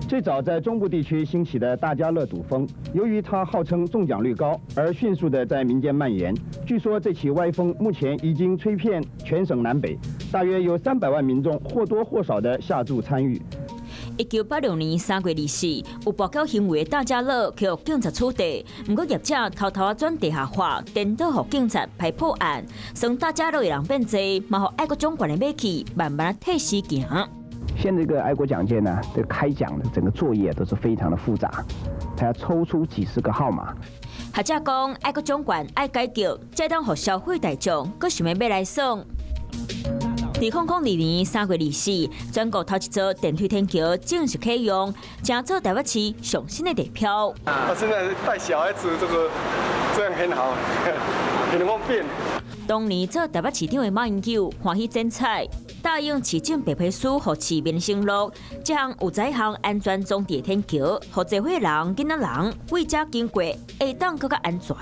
最早在中部地區興起的大家樂賭風，由於它號稱中獎率高，而迅速的在民間蔓延。據說這起歪風目前已經吹遍全省南北，大約有300萬民眾或多或少的下注參與。1986年3月24，有跋筊行為的大家樂予警察取締，毋過業者偷偷仔轉地下化，顛倒予警察排破案，耍大家樂的人變濟，嘛予愛國獎券的買氣慢慢退時行。現在這個愛國獎券呢，這個開獎的整個作業都是非常的複雜，他要抽出幾十個號碼。學者講，愛國獎券愛改革，才當予消費大眾閣想欲買來耍。2002年3月24，全國頭一座電梯天橋正式啟用，成做台北市上新的地標。我現在帶小孩子，這個這樣很好，很方便。當年做台北市長的馬英九歡喜剪彩，答應市政白皮書予市民承諾，這項有載項安全裝置的天橋，予濟歲人、囡仔人為遮經過，會當閣較安全。